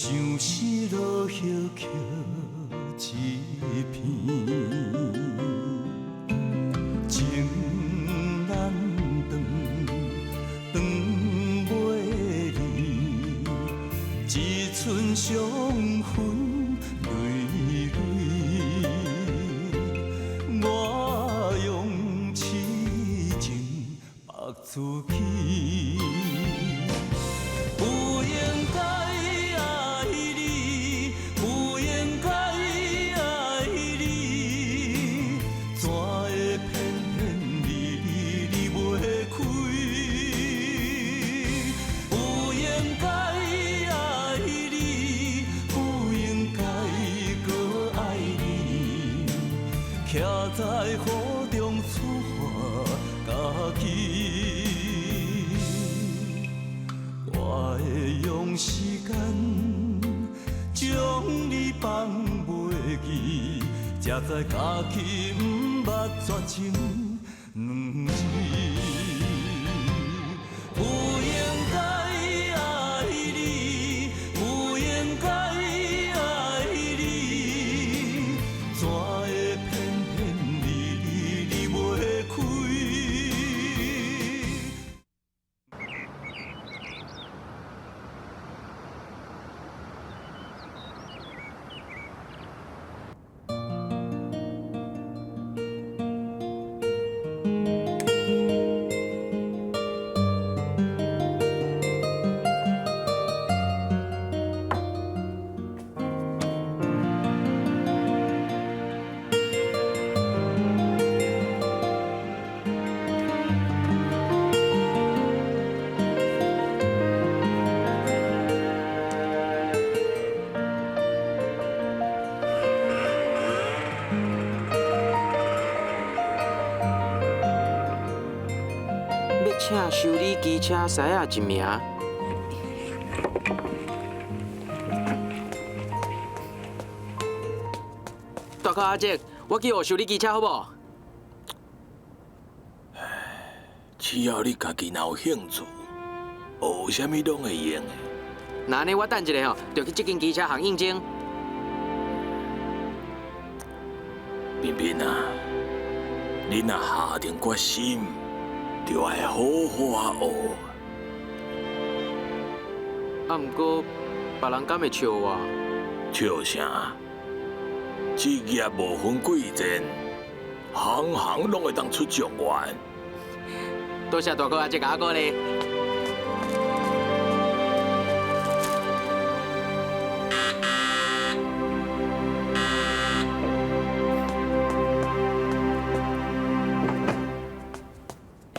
相思落叶捡一片，情难断，断袂离，一寸伤痕累累。我用痴情縛自己。不應該愛你，不應該愛你，怎會偏偏離離袂開？不應該愛你，不應該閣愛你，徛在雨中處罰家己。我會用時間將你放袂記，才知家己毋捌絕情兩字。不應該愛你，不應該愛你，怎會偏偏離離袂開？欲請修理機車師仔一名。大哥阿叔，我去學修理機車好無？只要你家己若有興趣，學啥物攏會用的。那按呢，我等一下吼，就去這間機車行應徵。彬彬啊，你若下定決心，就愛好好啊學。啊，毋過別人敢會笑我？笑啥？職業無分貴賤，行行攏會當出狀元。多謝大哥阿叔佮我鼓勵。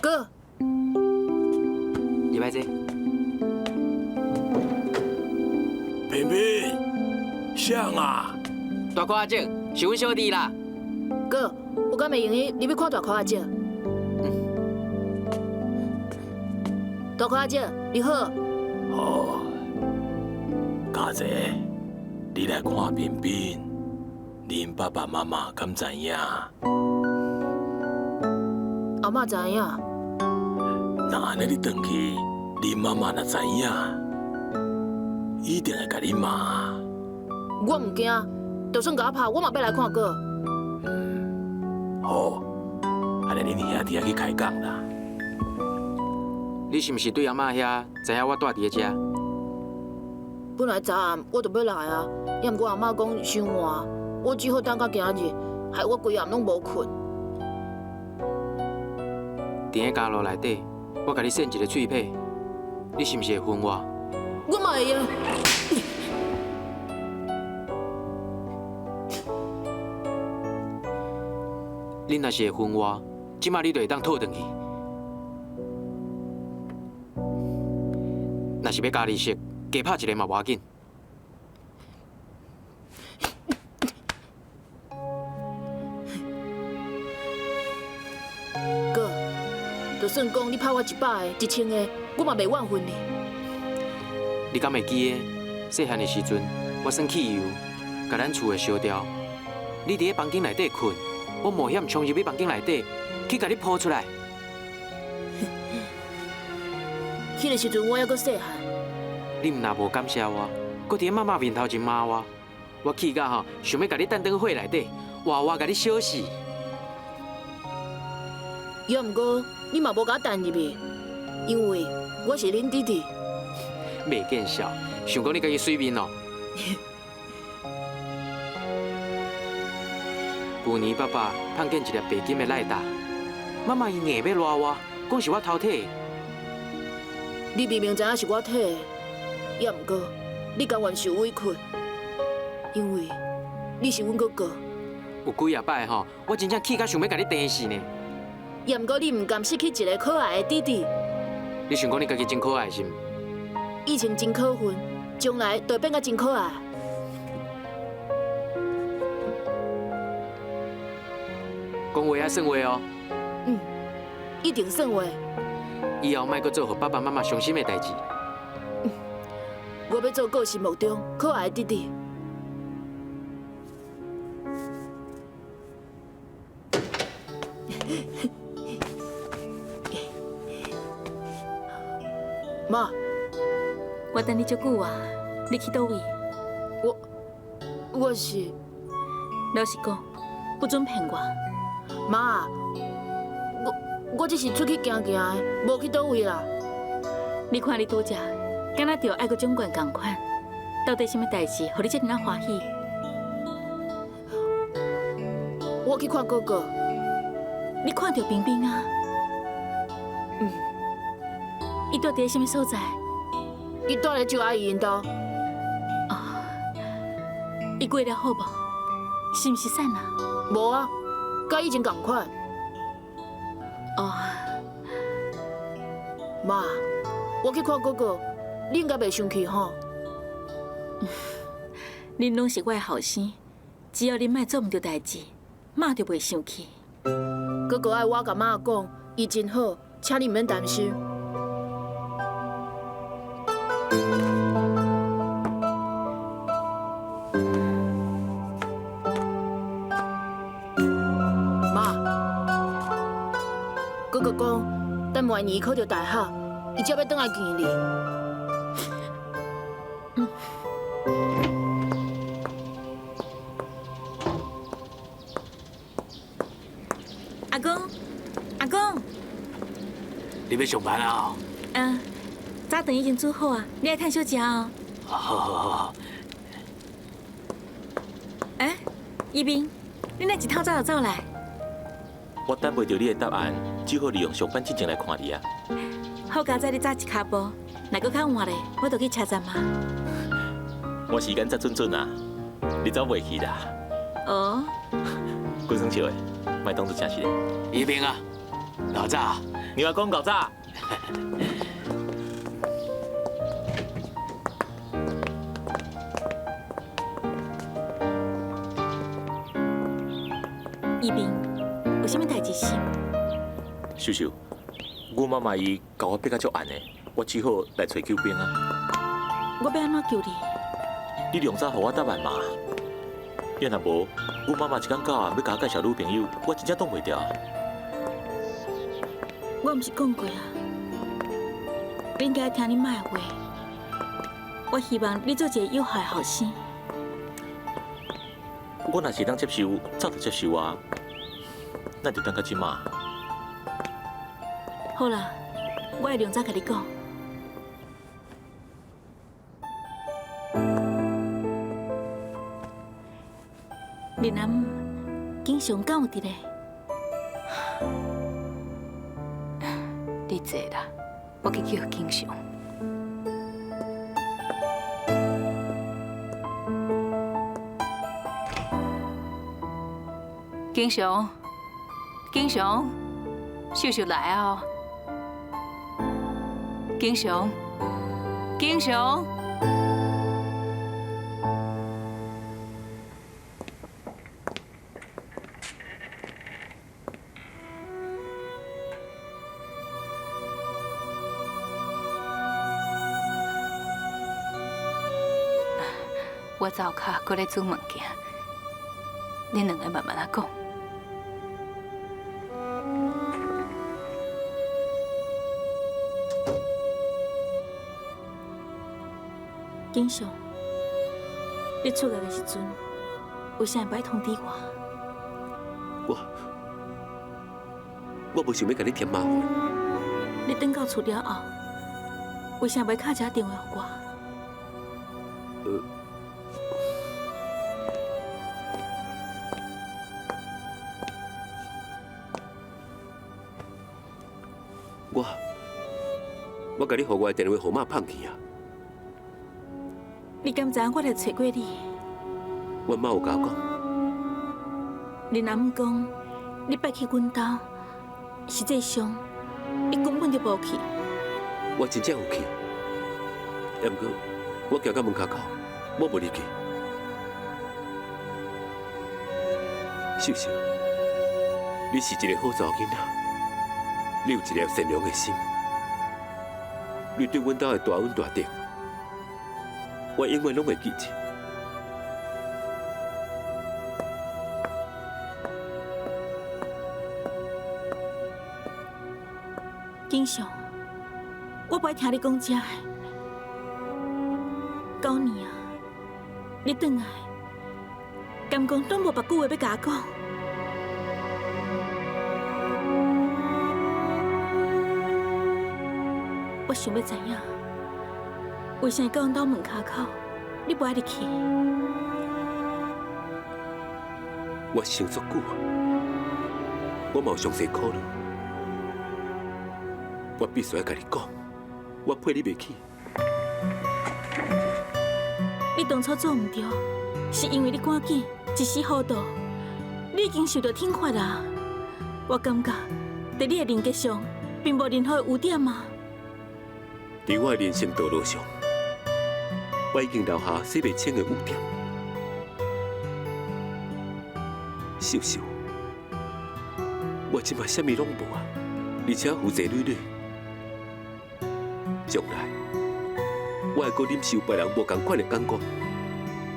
哥，入來坐。彬彬，誰啊？大哥阿叔，是阮小弟啦。哥，我敢會用得入去看大箍阿叔？大箍阿叔，你好。好，家姐，你來看彬彬，恁爸爸媽媽敢知影？阿嬤知影。若按呢你轉去，恁媽媽若知影，一定會共你罵。我毋驚，就算共我拍，我嘛欲來看哥。好，按呢恁兄弟仔去開講啦。你是毋是對阿嬤遐知影我蹛佇咧遮？本來昨暗我就欲來啊，猶毋過阿嬤講傷晚，我只好等到今日，害我規暗攏無睏。佇咧家路內底，我共你扇一个喙䫌，你是毋是會恨我？我嘛會用。你若是會恨我，這擺你就會當討轉去。若是欲加利息，加拍一个嘛無要緊。哥，就算講你拍我100个、1000个，我嘛袂怨恨你。你敢會記得細漢的時陣，我耍汽油，共咱厝的燒掉。你佇咧房間內底睏，我冒險衝入去房間內底，去共你抱出來。彼个時陣我猶閣細漢。你毋若無感謝我，閣佇咧媽媽面頭前罵我，我氣甲吼，想欲共你擲轉火內底，活活共你燒死。猶毋過你嘛無共我擲入去，因為我是恁弟弟。袂見笑，想講你家己媠面哦。舊年爸爸碰見一粒白金的賴達，媽媽伊硬欲賴我，講是我偷摕的。你明明知影是我摕的，猶毋過你甘願受委屈，因為你是阮哥哥。有幾仔擺吼，我真正氣甲想欲共你釘死呢。猶毋過你毋甘失去一個可愛的弟弟。你想講你家己真可愛是毋？以前真可恨，將來就會變甲真可愛。講話愛算話哦。嗯，一定算話。以後莫閣做予爸爸媽媽傷心的代誌。我欲做哥心目中可愛的弟弟。媽，我等你足久啊，你去佗位？我是老實講，不准騙我。媽，我只是出去行行的，無去佗位啦。你看你拄才，敢若著愛閣掌權仝款，到底啥物代誌，予你遮爾仔歡喜？我去看哥哥。你看著冰冰啊？嗯。伊蹛佇咧啥物所在？伊蹛咧周阿姨𪜶兜。哦，伊過了好無？是毋是散啊？無啊，佮以前仝款。哦，媽，我去看哥哥，你應該袂生氣吼？恁攏是我的後生，只要恁莫做毋著代誌，媽就袂生氣。哥哥愛我共媽講，伊真好，請你毋免擔心。媽，哥哥講，等明年考著大學，伊才欲轉來見你。阿公，阿公，你欲上班啊？嗯，早頓已經煮好啊，你愛趁小食哦。好好好。欸，一斌，你哪一透早就走來？我等袂著你的答案，只好利用上班進前來看你啊。好佳哉，你早一跤步，若閣較晚咧，我就去車站啊。我時間才準準啊，你走袂去啦。哦。關生笑的，莫當作誠實的。一斌啊，老早，你話講夠早。一斌，有啥物代誌是？秀秀，阮媽媽伊共我逼甲足絚的，我只好來揣救兵啊。我欲按怎救你？你量早予我答案嘛？你若無，阮媽媽一工到暗欲共我介紹女朋友，我真正擋袂牢。我毋是講過啊，你應該聽你媽的話。我希望你做一個有效的後生。我若是當接受，早就接受啊。咱就等到這馬。好啦，我會量早共你講。恁阿姆景祥敢有佇咧？你坐啦，我去叫景祥。景祥，景祥，秀秀來啊！景祥，景祥。我走跤，閣咧煮物件，恁兩个慢慢仔講。景祥，你出獄的時陣，為啥無愛通知我？我無想欲共你添麻煩。你轉到厝了後，為啥無敲一下電話予我？我共你予我的電話號碼放去啊！你敢知影我來揣過你？阮媽有共我講。恁阿姆講，你拜去阮兜，實際上你根本就無去。我真正有去，毋過我行到門跤口，我無入去。秀秀，你是一個好查某囡仔，你有一顆善良的心。你對阮兜的大恩大德，我永遠攏會記住。景祥，我不愛聽你講這个。9年啊，你轉來，敢講攏無別句話欲共我講？我想欲知影，為啥到阮兜門跤口，你無愛入去？我想足久，我嘛有詳細考慮，我必須愛共你講，我配你袂起。你當初做毋對，是因為你趕緊一時糊塗，你已經受到懲罰啊！我感覺佇你的人格上，並無任何的污點啊！佇我的人生道路上，我已經留下洗袂清的污點。秀秀，我這擺啥物攏無啊，而且負債累累。將來我會閣忍受別人無仝款的眼光，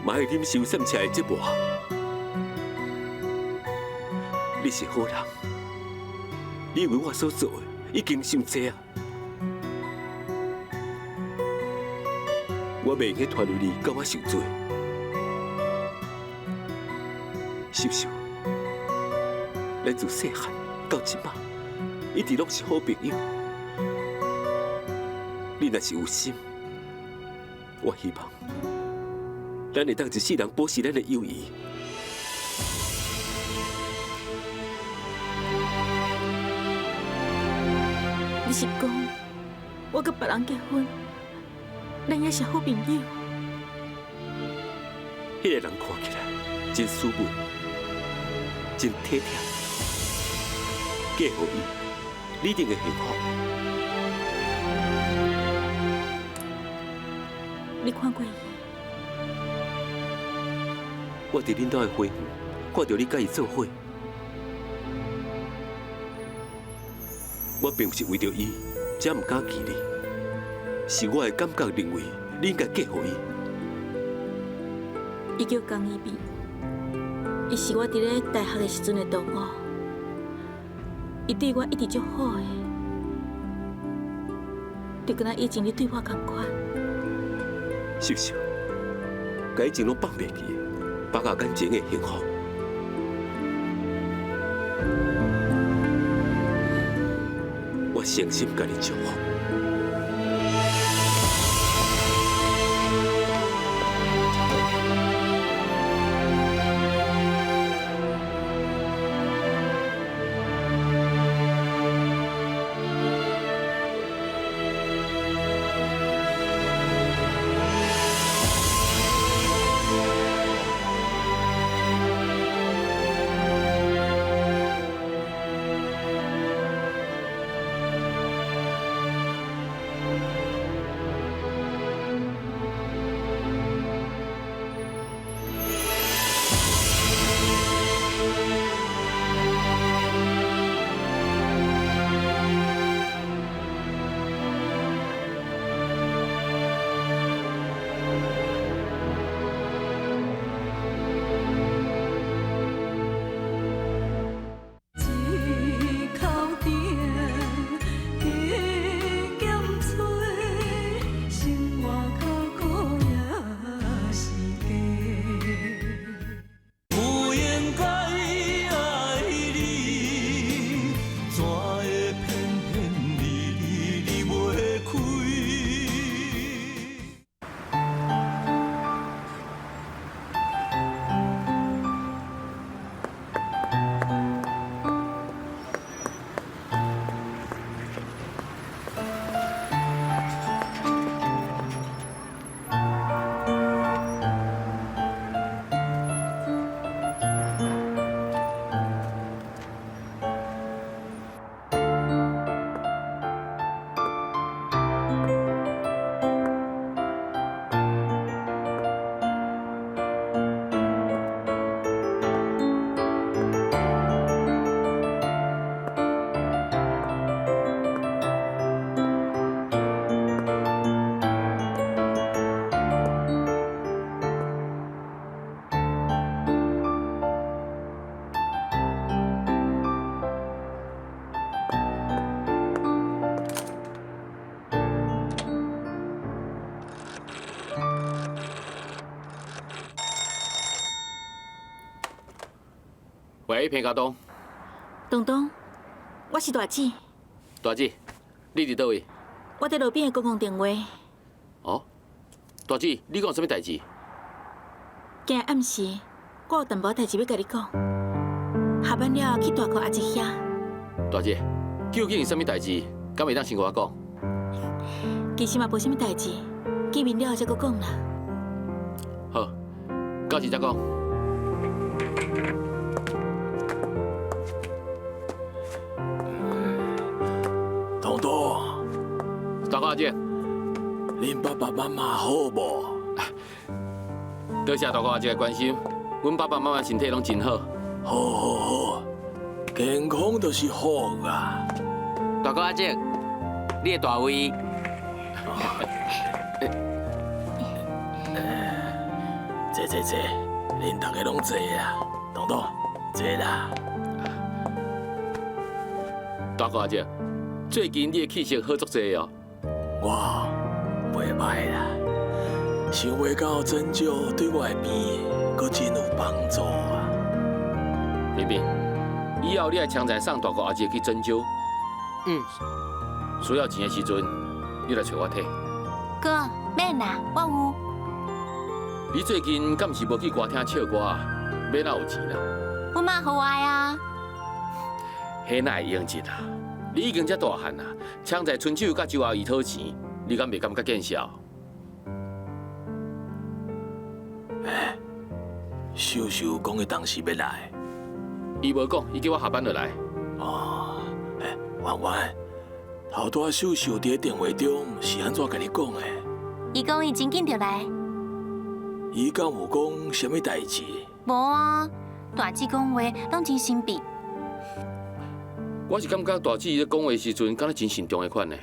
嘛會忍受散赤的折磨。你是好人，你為我所做的已經傷濟啊！我袂用拖累你，共我受罪。秀秀，咱自細漢到這擺，一直攏是好朋友。你若是有心，我希望咱會當一世人保持咱的友誼。你是講我佮別人結婚，咱也是好朋友？彼個人看起來真斯文，真體貼，嫁予伊，你一定會幸福。你看過伊？我佇恁兜的花園看著你佮伊做伙，我並毋是為著伊才毋敢見你，是我的感覺認為你應該嫁予伊。伊叫江一斌，伊是我佇咧大學的時陣的同學，伊對我一直足好的，就敢若以前你對我仝款。秀秀，共以前攏放袂記，放下感情的幸福。我誠心共你祝福。喂，彭家东。东东，我是大姊。大姊，你佇佗位？我佇路邊的公共電話。哦，大姊，你講啥物代誌？今日暗時，我有淡薄代誌欲共你講。下班了後去大哥阿姊遐。大姐，究竟是啥物代誌？敢會當先共我講？其實嘛無啥物代誌，見面了後才閣講啦。好，到時再講。東東，大哥阿姐，恁爸爸媽媽好無？多謝大哥阿姐的關心，阮爸爸媽媽身體攏真好。好，好，好，健康就是福啊！大哥阿姐，你的大位。坐坐坐，恁大家攏坐啊！東東，坐啦。大哥阿姐，最近你的氣色好足濟哦。我袂䆀啦，想袂到針灸對我的病閣真有幫助啊！平平，以後你愛常常送大哥阿姐去針灸。嗯。需要錢的時陣，你來揣我提。哥，免啦，我有。你最近敢是無去歌廳唱歌啊？欲哪有錢啊？阮媽予我的啊。彼哪會用得啊？你已經遮大漢啊，常在伸手佮周阿姨討錢，你敢袂感覺見笑？欸，秀秀講伊當時欲來，伊無講，伊叫我下班就來。哦，欸，婉婉，頭拄仔秀秀佇電話中是按怎共你講的？伊講伊真緊就來。伊敢有講啥物代誌？無啊，大姊講話攏真神秘。我是感覺大姊咧講話時陣，敢若真慎重的款呢。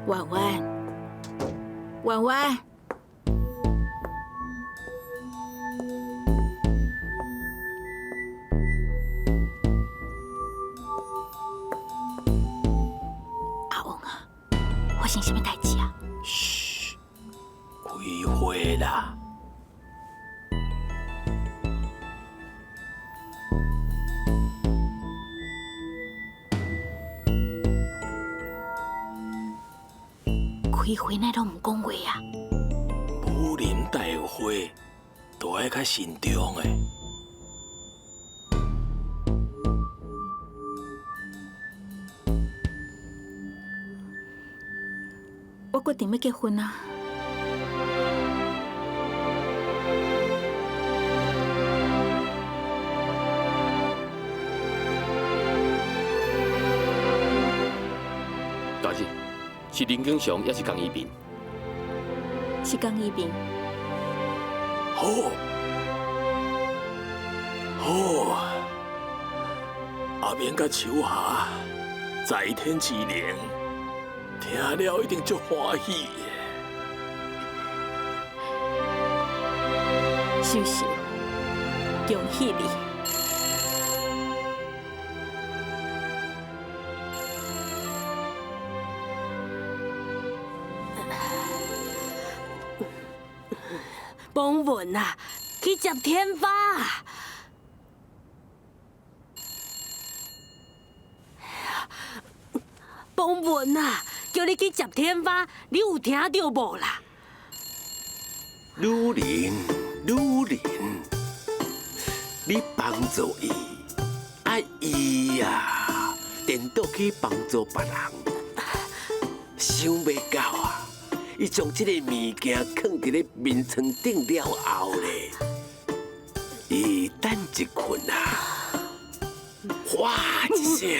婉婉，婉婉，阿翁啊，發生啥物代誌啊？噓，開會啦！開會哪攏毋講話啊？武林大會都愛較慎重的。我決定欲結婚啊！大姐。是林景祥，抑是江一平？是江一平。好，好，阿明佮秋霞在天之靈，聽了一定足歡喜的。秀秀，恭喜你！邦文啊，去接天花！邦文啊，叫你去接天花，你有聽著無啦？女人，女人，你幫助伊，啊伊啊，顛倒去幫助別人，想袂到啊！伊將這個物件囥佇咧眠床頂了後咧，伊等一困啊，嘩一聲，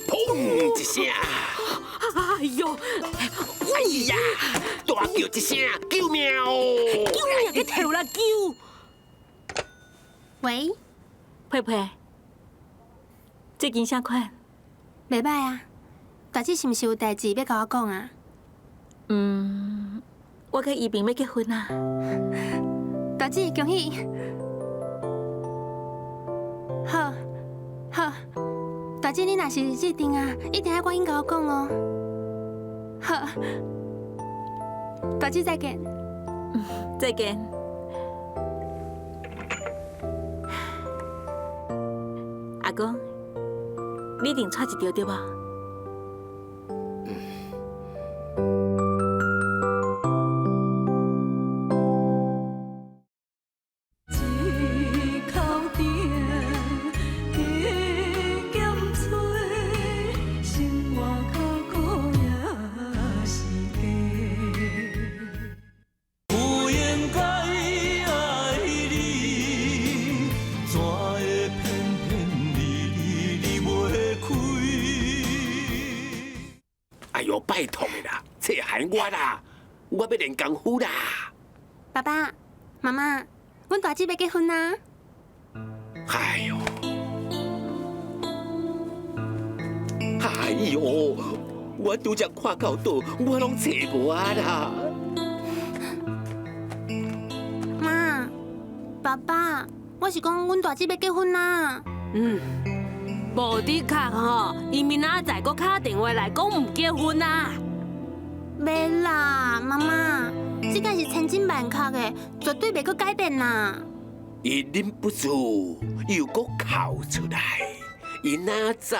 砰一聲，哎哎呦！哎呀！大叫一聲，救命哦！救命！去跳啦救！喂，佩佩，最近啥款？袂歹啊。大姊是毋是有代誌欲共我講啊？嗯，我佮依萍欲結婚啊！大姊，恭喜！好，好，大姊你若是這定啊，一定愛趕緊共我講哦。好，大姊再見。再見。阿公，你一定娶一著對無？拜託的啦，這喊我啦，我欲練功夫啦。爸爸媽媽，阮大姊欲結婚啦！哎喲，哎喲，我拄才看到倒，我攏揣無啊啦。媽，爸爸，我是講阮大姊欲結婚啦。嗯。無的確吼，伊明仔載閣敲電話來講毋結婚啊！袂啦，媽媽，這個是千真萬確的，絕對袂閣改變啦。伊忍不住又閣哭出來，伊哪走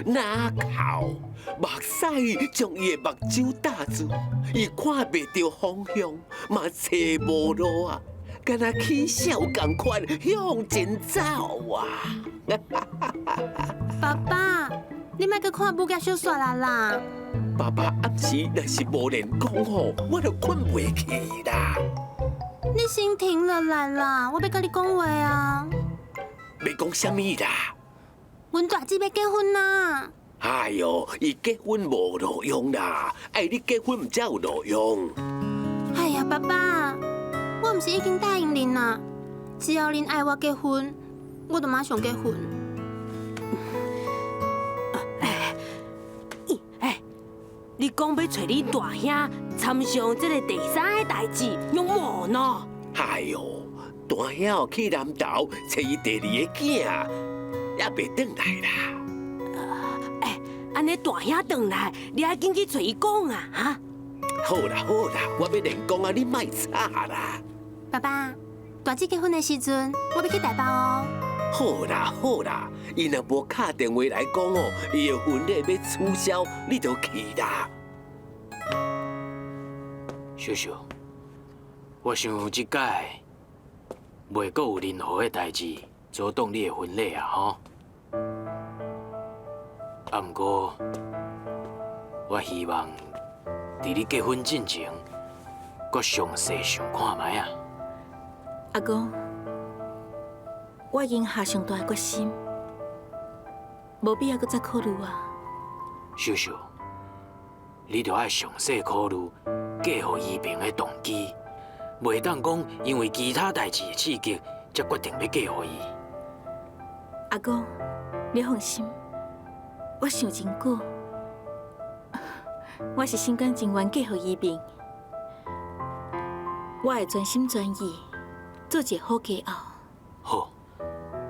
哪哭，目屎將伊的目睭罩住，伊看袂著方向，嘛揣無路啊！敢若起痟仝款向前走啊！爸爸，你莫閣看武俠小說啦啦！爸爸暗時若是無練功吼，我就睏袂去啦。你先停落來啦，我欲佮你講話啊！欲講啥物啦？阮大姊欲結婚啦！哎喲，伊結婚無路用啦，愛你結婚毋才有路用。哎呀，爸爸，我毋是已經答應恁啦，只要恁愛我結婚，我就馬上結婚。哎，你講欲揣你大兄參詳這个第三个代誌，攏無喏。哎喲，大兄去南投揣伊第二个囝，猶未轉來啦。哎，按呢大兄轉來，你愛緊去揣伊講啊，哈？好啦好啦，我欲練功啊，你莫吵啦。爸爸，大姊結婚的時陣，我欲去台北哦。好啦好啦，伊若無敲電話來講哦，伊的婚禮欲取消，你就去啦。秀秀，我想這擺袂閣有任何的代誌阻擋你的婚禮啊，吼！啊，毋過我希望佇你結婚進前，閣詳細想看覓啊。阿公，我已經下上大的決心，無必要閣再考慮啊。秀秀，你著愛詳細考慮嫁予依萍的動機，袂當講因為其他代誌的刺激，才決定欲嫁予伊。阿公，你放心，我想真久，我是心甘情願嫁予依萍，我會全心全意做一個好家後。好，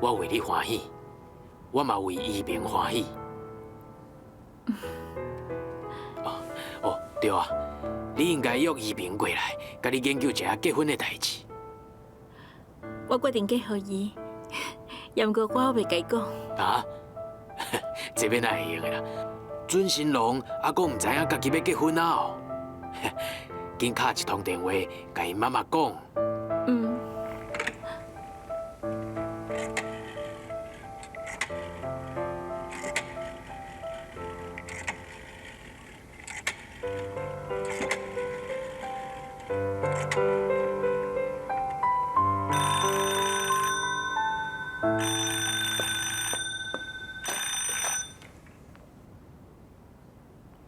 我為你歡喜，我嘛為依萍歡喜。哦，對啊，你應該約依萍過來，共你研究一下結婚的代誌。我決定嫁予伊，也毋過我猶袂共伊講。啊？這欲哪會用的啦？準新郎猶閣毋知影家己欲結婚啊哦！緊敲一通電話，共𪜶媽媽講。嗯。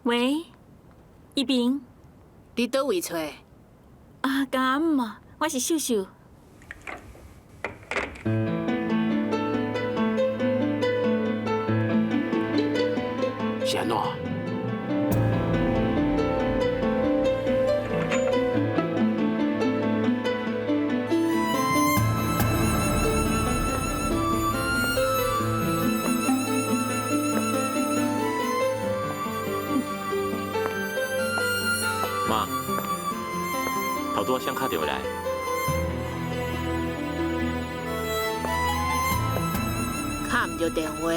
喂，一平，你佗位揣？啊，敢嘛，我是秀秀。是按怎？妈，头拄仔谁敲电话来？敲毋著电话。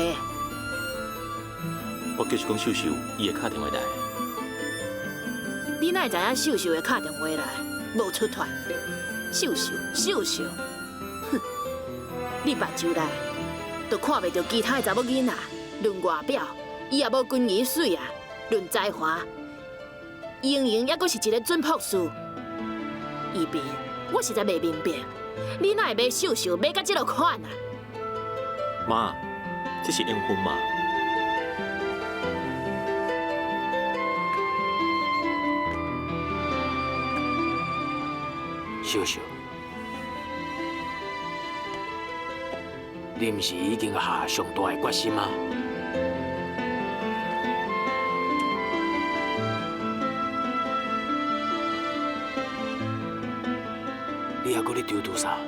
我就是讲秀秀，伊会敲电话来。你哪会知影秀秀会敲电话来？无出团，秀秀，秀秀，哼！你目睭内就看袂著其他的查某囡仔。论外表，伊也无君儿媠啊；论才华，莹莹犹阁是一个准博士。伊平，我实在袂明白，你哪会买秀秀买到这落款啊？妈，这是缘分嘛。秀秀，你毋是已经下上大的决心吗？你还阁咧踌躇啥？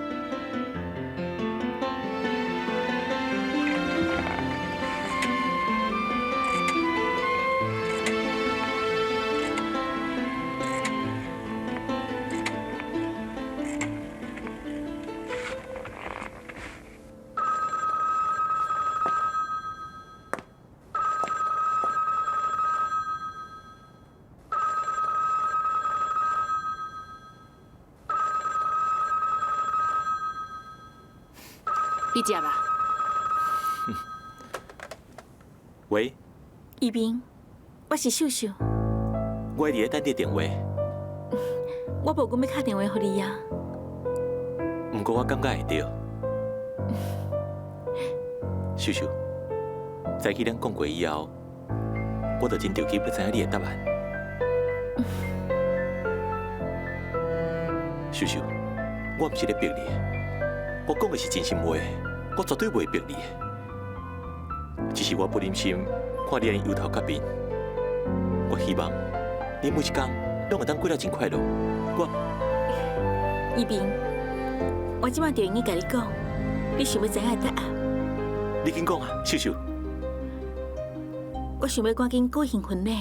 你接啦。喂，一平，我是秀秀。我伫咧等你电话。我无讲欲敲电话予你啊。毋过我感觉会著。秀秀，早起咱讲过以后，我就真著急欲知影你的答案。秀秀，我毋是咧逼你，我讲的是真心话，我绝对袂逼你。只是我不忍心看你按呢忧头结面，我希望你每一天拢会当过得真快乐。我，一平，我这摆就用得共你讲，你想欲知影答案？你紧讲啊，秀秀。我想欲赶紧举行婚礼，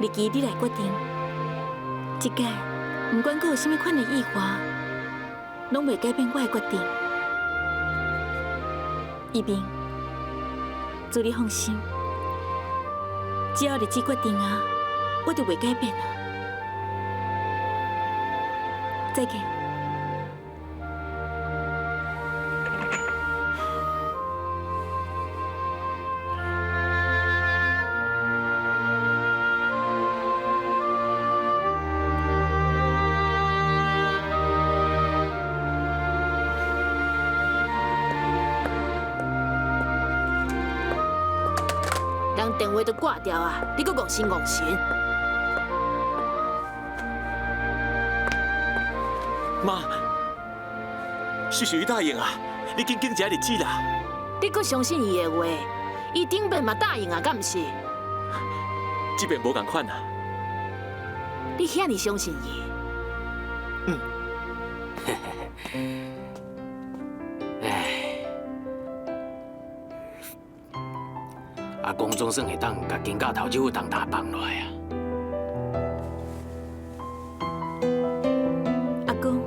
日期你来决定。这届不管阁有啥物款的意外，拢袂改变我的决定。一平，祝你放心，只要日子决定啊，我就袂改变啊。再见。人电话都挂掉啊，你阁戆神戆神。妈，秀秀伊答应啊，你紧拣一个日子啦。你阁相信伊的话？伊顶摆嘛答应啊，敢毋是？这边无仝款啊。你遐尔相信伊？嗯。唉，阿公总算会当共肩胛头这副重担放落来啊。阿公，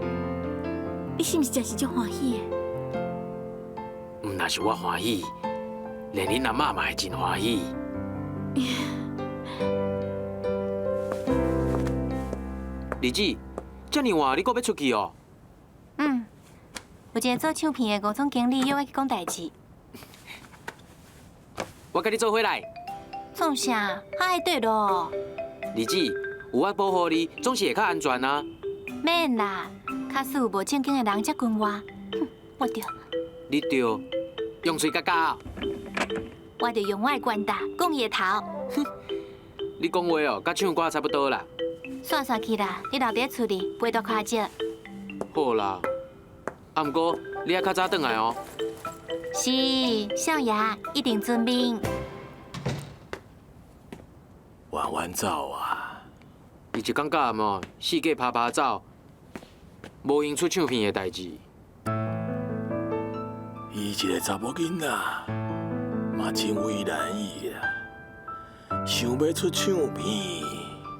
你是毋是真是足欢喜的？毋但是我欢喜，连恁阿嬷嘛会真欢喜。丽姊，遮尔晚你阁欲出去哦？嗯，有一个做唱片的吴总经理约我去讲代志。我共你做伙来。创啥？爱对咯。丽姊，有我保护你，总是会较安全啊。免啦，假使有无正经的人接近我，哼，我著。你著用喙咬咬。我著用我的拳头摃伊的头。哼，你讲话哦，佮唱歌差不多啦。散散去啦，你留伫咧厝里，陪大看少。好啦，啊，毋过你爱较早转来哦。是，少爷一定遵命。慢慢走啊！伊一工到暗哦，四界趴趴走，无闲出唱片的代志。伊一个查某囡仔，嘛真为难伊啦。想欲出唱片，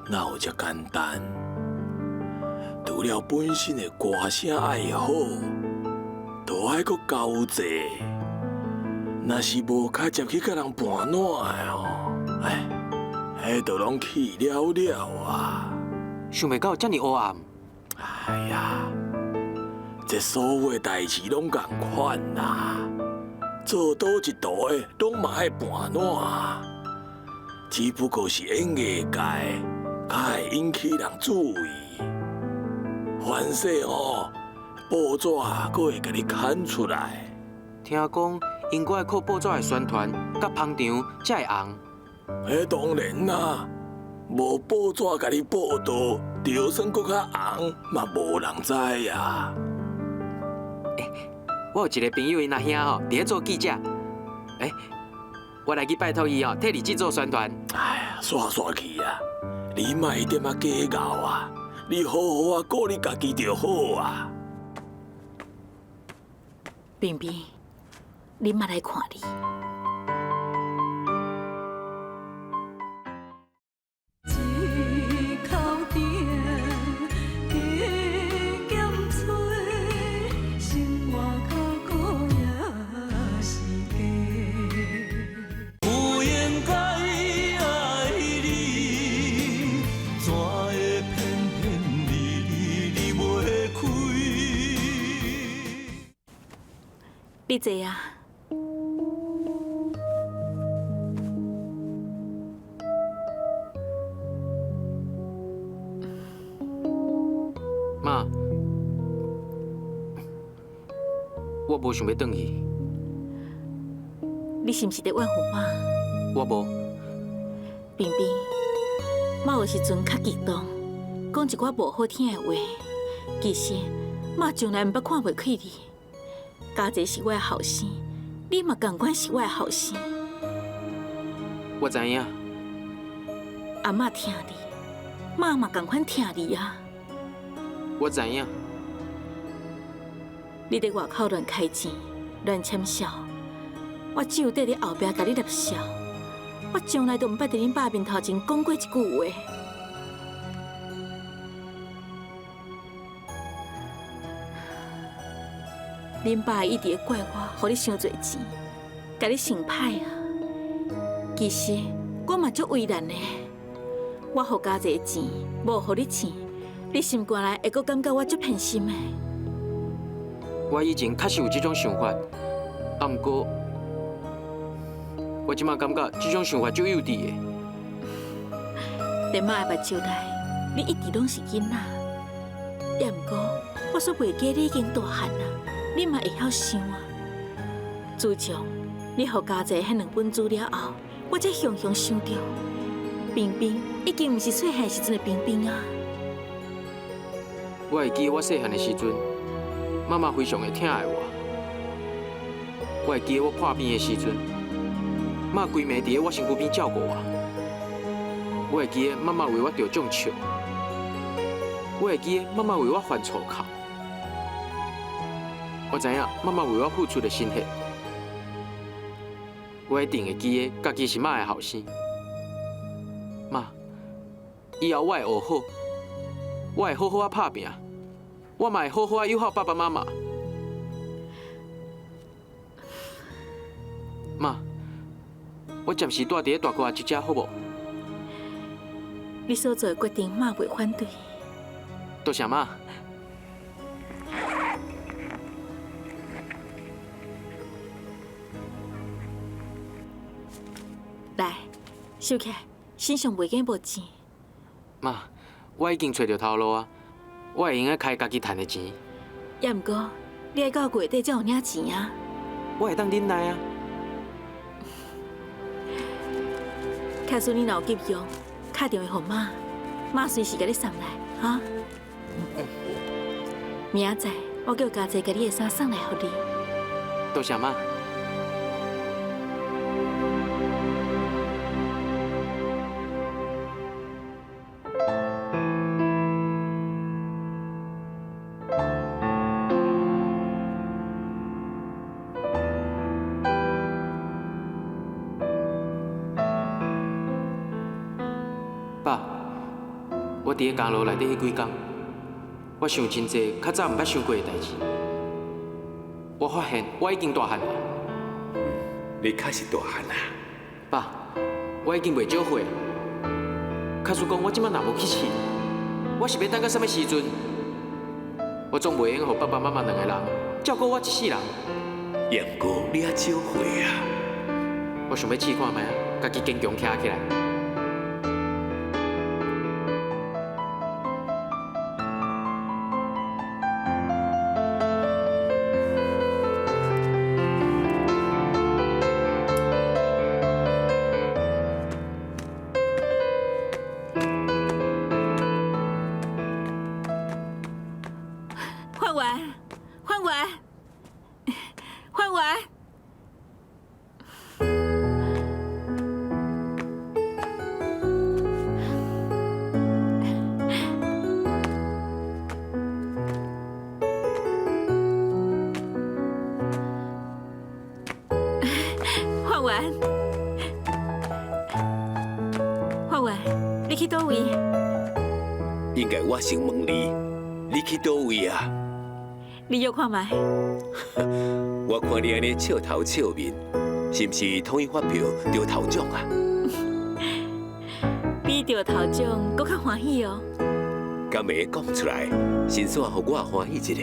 哪有遮简单？除了本身的歌声爱好，都爱阁交际。若是无较接去佮人盘烂的哦，哎，彼就拢去了了啊！想袂到遮尔黑暗。哎呀，这所有的代志拢仝款啦，做佗一途的拢嘛爱盘烂，只不过是演艺界较会引起人注意。凡势吼，报纸阁会共你刊出来。听讲，应该靠报纸的宣传佮捧场才会红。彼当然啦，无报纸共你报道，就算阁较红，嘛无人知啊。欸，我有一个朋友，𪜶阿兄吼，伫咧做记者。欸，我来去拜托伊吼，替你去做宣传。哎呀，煞煞去啊！你莫踮遐假𠢕啊！你好好啊，顾你家己就好啊。冰冰，恁妈来看你。一口甜，加减吹，生活较苦也是假。不应该爱你，怎会偏偏离离离袂开？你坐啊。妈，我无想欲转去。你是毋是伫怨恨妈？我无。冰冰，妈有时阵较激动，讲一寡无好听的话。其实妈从来毋捌看袂起你。家姐是我的后生，你嘛仝款是我的后生。我知影。阿嬷疼你，妈嘛仝款疼你啊。我知影。你伫外口乱开钱、乱签销，我只有伫你后壁共你翕笑。我从来都毋捌伫恁爸面头前讲过一句话。恁爸一直怪我，予你伤济钱，共你想歹啊。其实我嘛足为难的，我予家济钱，无予你钱，你心肝内会阁感觉我足偏心的。我以前确实有这种想法，啊，毋过我这马感觉这种想法足幼稚的。伫妈的目睭内，你一直拢是囡仔，也毋过我煞袂记你已经大汉啊，你嘛会晓想啊。自从你予家姐彼两本书了后，我才雄雄想著，冰冰已经毋是细汉时阵的冰冰啊。我会记得我细汉的时阵，妈妈非常的疼爱我。我会记得我破病的时阵，妈规暝伫咧我身躯边照顾我。我会记得妈妈为我著重笑。我会记得妈妈为我犯错哭。我知影妈妈为我付出的心血。我一定会记得家己是妈的后生。妈，以后我会学好，我会好好仔拍拼，我嘛会好好仔友好爸爸妈妈。妈，我暂时住伫咧大哥阿叔遮，好无？你所做的决定，妈袂反对。多谢妈。来，收起来，身上袂见无钱。妈，我已经揣著头路啊，我会用得开家己趁的钱。也毋过，你爱到月底才有领钱啊。我会当忍耐啊。假使你若有急用，敲電話予媽，媽隨時共你送來，哈。明仔載我叫家姐共你的衫送來予你。多謝媽。爸，我佇咧監牢內底彼幾工，我想真濟較早毋捌想過的代誌。我發現我已經大漢啦。你確實大漢啦。爸，我已經袂少歲。假使講我這擺若無去試，我是欲等到啥物時陣？我總袂用予爸爸媽媽兩个人照顧我一世人。毋過你猶少歲啊！我想欲試看覓啊，家己堅強徛起來。發源，發源，發源，發源，發源，你去佗位？應該我先問你，你去佗位啊？你約看覓？我看你按呢笑頭笑面，是毋是統一發票中頭獎啊？比中頭獎閣較歡喜哦。敢會講出來，先煞予我歡喜一下。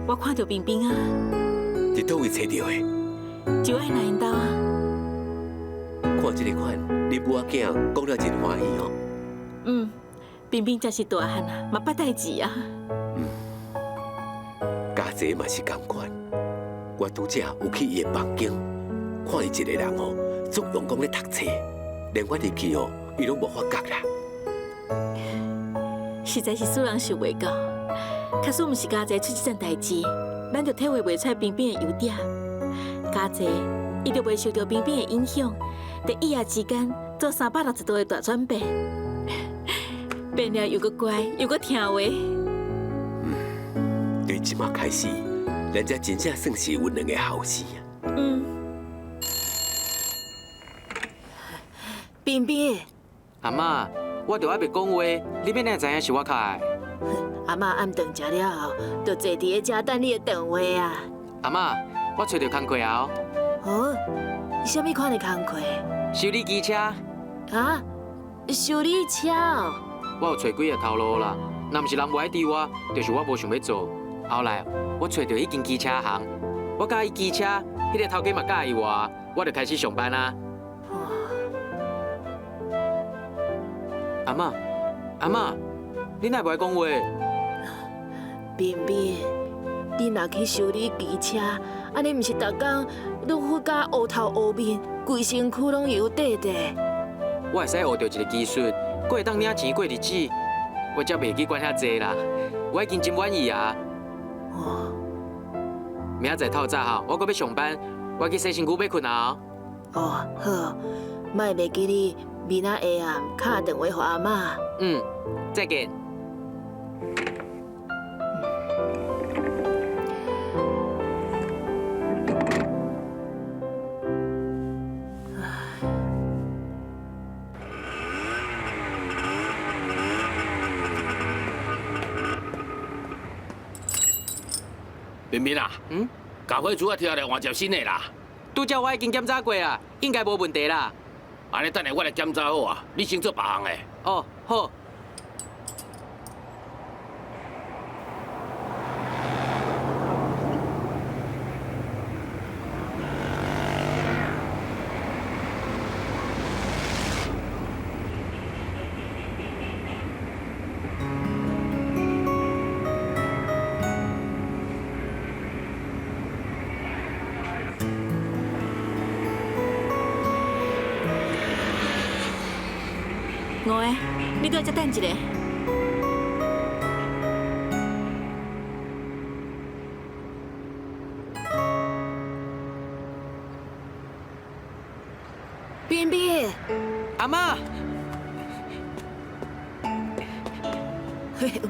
我看著冰冰啊。佇佗位揣著的？就愛來𪜶兜啊。看這个款，你母仔囝講了真歡喜哦。嗯。冰冰才是大漢啊，嘛捌代誌啊。嗯，家姐嘛是仝款。我拄才有去伊的房間，看伊一个人哦，足用功咧讀冊，連我入去哦，伊攏無發覺啦。實在是使人想袂到，假使毋是家姐出這件代誌，咱就體會袂出來冰冰的優點。家姐伊就袂受著冰冰的影響，佇一夜之間做360度的大轉變。變了又閣乖，又閣聽話。嗯，對這馬開始，咱才真正算是阮兩个後生啊。嗯。冰冰。阿嬤，我著猶袂講話，你欲怎會知影是我敲的？阿嬤暗頓食了後，就坐佇咧遮等你的電話啊。阿嬤，我揣著工課啊！哦，啥物款的工課？修理機車。啊？修理車哦。我有揣幾个頭路啦，若毋是人無愛佇我，就是我無想欲做。後來我揣著彼間機車行，我佮意機車，彼个頭家嘛佮意我，我就開始上班啊。阿嬤，阿嬤，你哪會無愛講話？冰冰，你若去修理機車，按呢毋是逐工攏發甲烏頭烏面，規身軀攏油塊塊。我會使學著一个技術。閣會當領錢過日子，我才袂去管遐濟啦。我已經真滿意啊。哦，明仔載透早吼，我閣欲上班，我去洗身軀欲睏啊。哦，好，莫袂記你明仔下暗敲電話予阿嬤。嗯，再見。冰冰啊，嗯，教會主啊，跳來換一新的啦。拄才我已經檢查過啊，應該無問題啦。按呢，等下我來檢查好啊，你先做別項的。哦，好。五个，你閣再等一下。彬彬，阿嬤，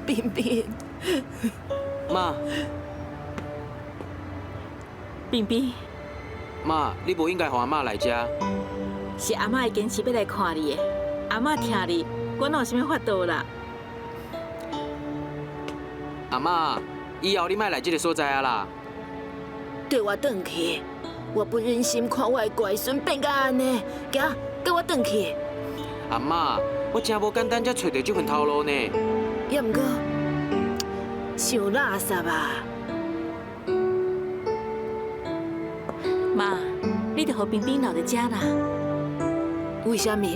彬彬，妈，彬彬，妈，你无应该予阿嬤来遮。是阿嬤坚持欲来看你的，阿嬤疼你，我哪有啥物法度啦？阿嬤，以后你莫来这个所在啊啦。缀我转去，我不忍心看我的乖孙变甲按呢，行，跟我转去。阿嬤，我真无简单才揣著这份头路呢。也毋过，伤垃圾啊！妈，你著予彬彬留伫遮啦。为啥物？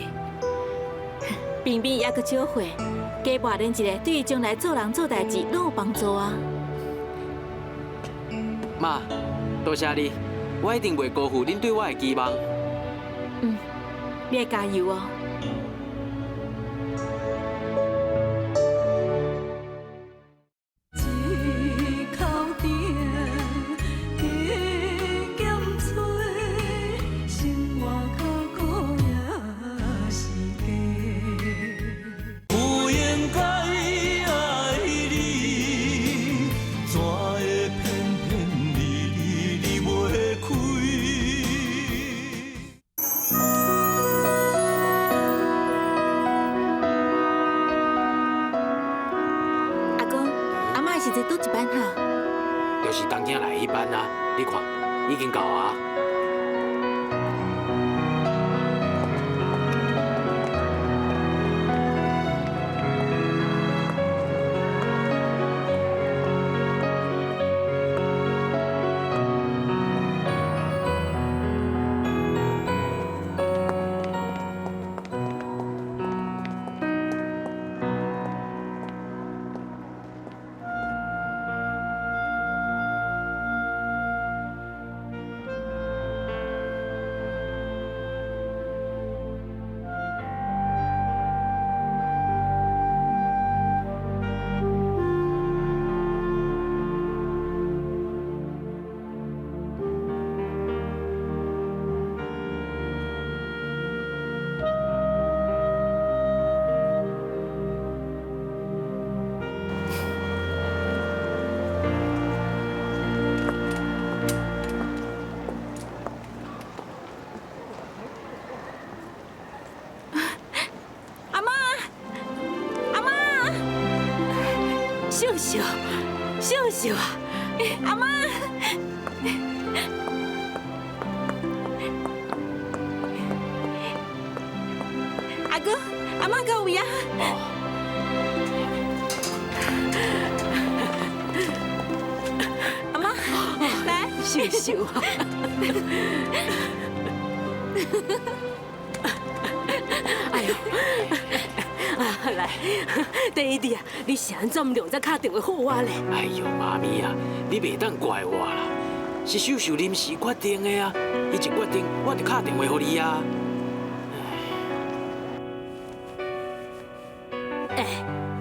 彬彬犹阁少岁，加磨练一下，对伊将来做人做代志拢有帮助啊。妈，多谢你，我一定袂辜负恁对我的期望。嗯，你爱加油哦。不應該愛你，怎會偏偏離離離袂開？阿公，阿嬤是坐佗一班哈？就是東京來彼班啊，你看已經到啊。阿嬤，阿嬤，秀秀，秀秀啊！阿嬤，阿公，阿嬤到位啊？阿嬤，来，秀秀啊！哎呦，啊来，弟弟啊，你是按怎两才敲电话予我咧？哎呦，媽咪啊，你袂當怪我啦，是秀秀臨時決定的啊，伊一決定，我就敲電話予你啊。欸，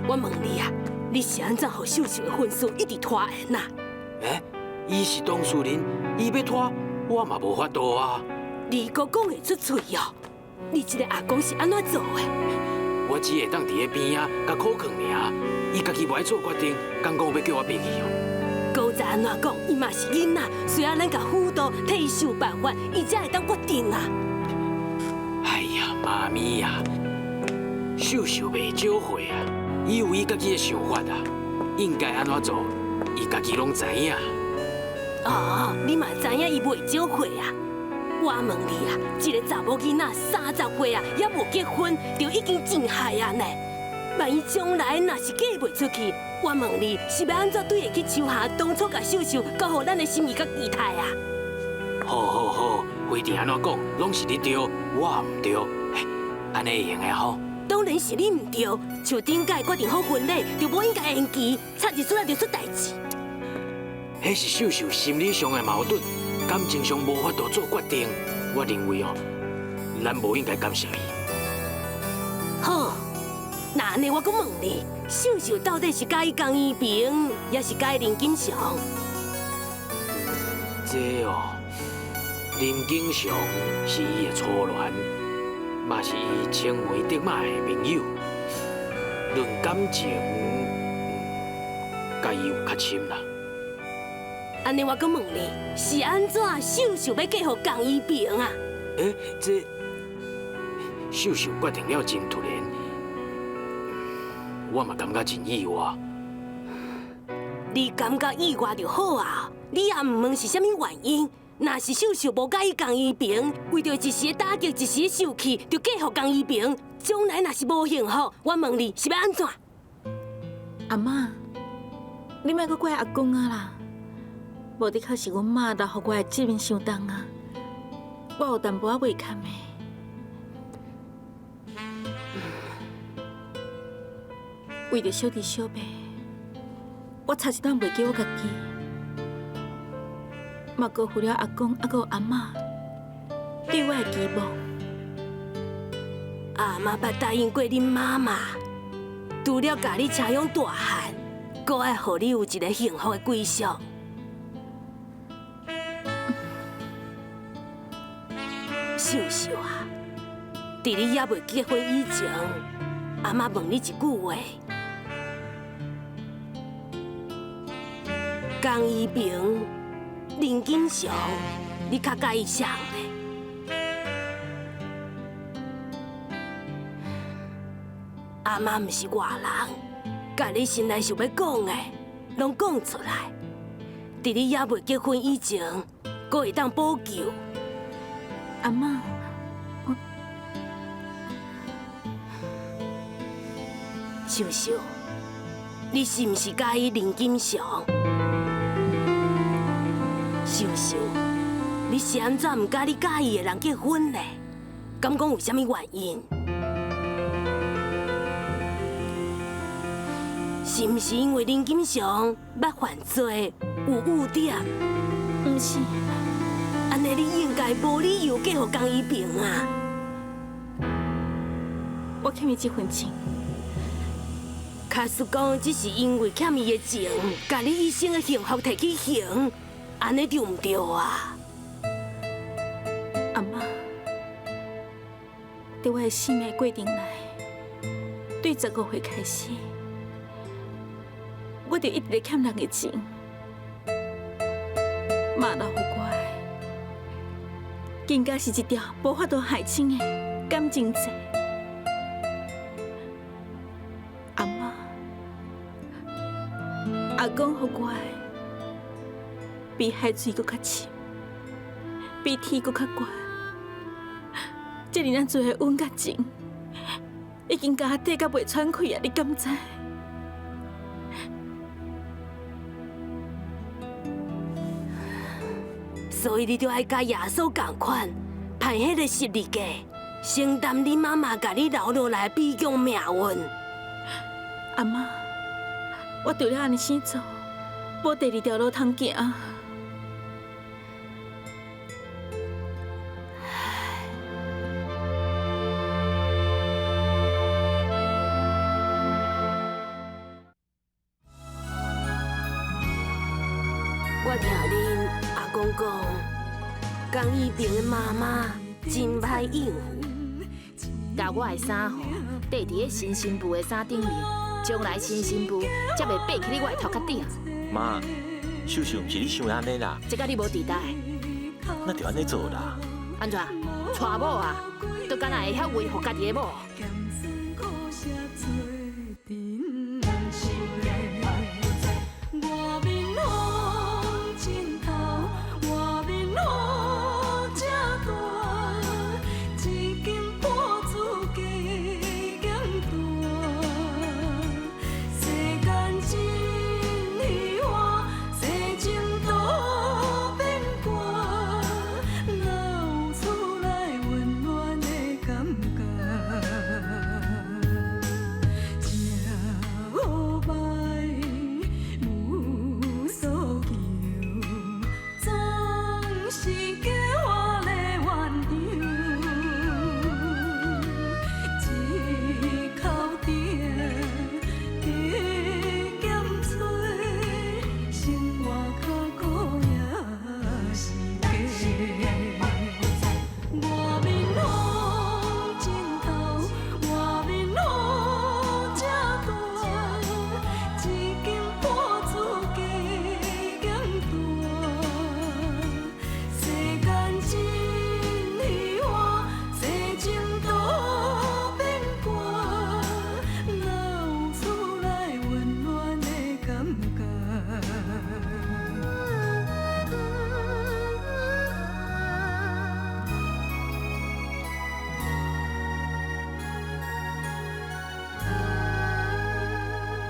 我問你啊，你是按怎予秀秀的婚事一直拖延啊？欸，伊是當事人，伊欲拖，我嘛無法度啊。你閣講會出喙哦？你這个阿公是按怎做的？我只會當佇咧邊仔共苦勸爾，伊家己無愛做決定，敢講欲叫我逼伊哦？閣再按怎講，伊嘛是囡仔，需要咱共輔導，替伊想辦法，伊才會當決定啊。哎呀，媽咪啊，秀秀袂少歲啊，伊有伊家己的想法啊，應該按怎做，伊家己攏知影。哦，你嘛知影伊袂少歲啊？我問你啊，一个查某囡仔30歲啊，猶無結婚，就已經真害啊呢。萬一將來若是嫁袂出去，我問你是欲按怎對會起秋霞當初共秀秀交予咱的心意佮期待啊？好好好，非得按怎講，攏是你對，我毋對，按呢會用的吼。當然是你毋對，像頂擺決定好婚禮，就無應該延期，插一出來就出代誌。彼是秀秀心理上的矛盾。感情上無法度做決定，我認為哦，咱無應該干涉伊。好，那按呢，我閣問你，秀秀到底是佮意江一平，抑是佮意林金祥？這哦，林景祥是伊的初戀，嘛是伊青梅竹馬的朋友。論感情，佮伊有較深啦。按呢，我閣問你，是按怎秀秀欲嫁予江一平啊？欸，這秀秀決定了真突然，我嘛感覺真意外。你感覺意外就好啊，你也毋問是啥物原因。若是秀秀無佮意江一平，為著一時的打擊、一時的受氣，就嫁予江一平，將來若是無幸福，我問你是欲按怎？阿嬤，你莫閣怪阿公啊啦，無的確是阮媽留予我的責任傷重啊，我有淡薄仔袂堪的。為著小弟小妹，我差一點袂記我家己，嘛辜負了阿公猶閣有阿嬤對我的期望。阿嬤捌答應過恁媽媽，除了共你車養大漢，閣愛予你有一个幸福的歸宿。秀秀啊，佇你猶未結婚以前，阿嬤問你一句話：江一平、林金祥，你較佮意誰呢？阿嬤毋是外人，共你心內想欲講的，攏講出來。佇你猶未結婚以前，閣會當補救。阿嬤，我秀秀，你是毋是佮意林金祥？秀秀，你是按怎毋佮你佮意的人結婚呢？敢講有啥物原因？是毋是因為林金祥捌犯罪，有污點？毋是。按呢，你應該無理由嫁予江一平啊！我欠伊這份情，假使講只是因為欠伊的情，共你一生的幸福提去還，按呢對毋對啊？阿嬤，佇我的生命過程內，對15歲開始，我就一直咧欠人的情，媽留予我的，更加是一條無法度還清的感情債。阿嬤、阿公予我的，比海水閣較深，比天閣較懸。這爾仔濟的恩佮情，已經共我綴甲袂喘氣啊！你敢知？所以你就愛佮耶穌仝款，判彼个十字架，承擔你媽媽共你留落來悲劇命運。阿嬤，我除了按呢生做，無第二條路通行。我聽恁阿公講，江一平的媽媽真歹應付。共我的衫吼，綴佇咧新新婦的衫頂面，將來新新婦才袂爬起咧我的頭殼頂。媽，秀秀毋是你想的按呢啦。這佮你無佇內。那就按呢做啦。按怎？娶某啊，就干焦會曉維護家己的某。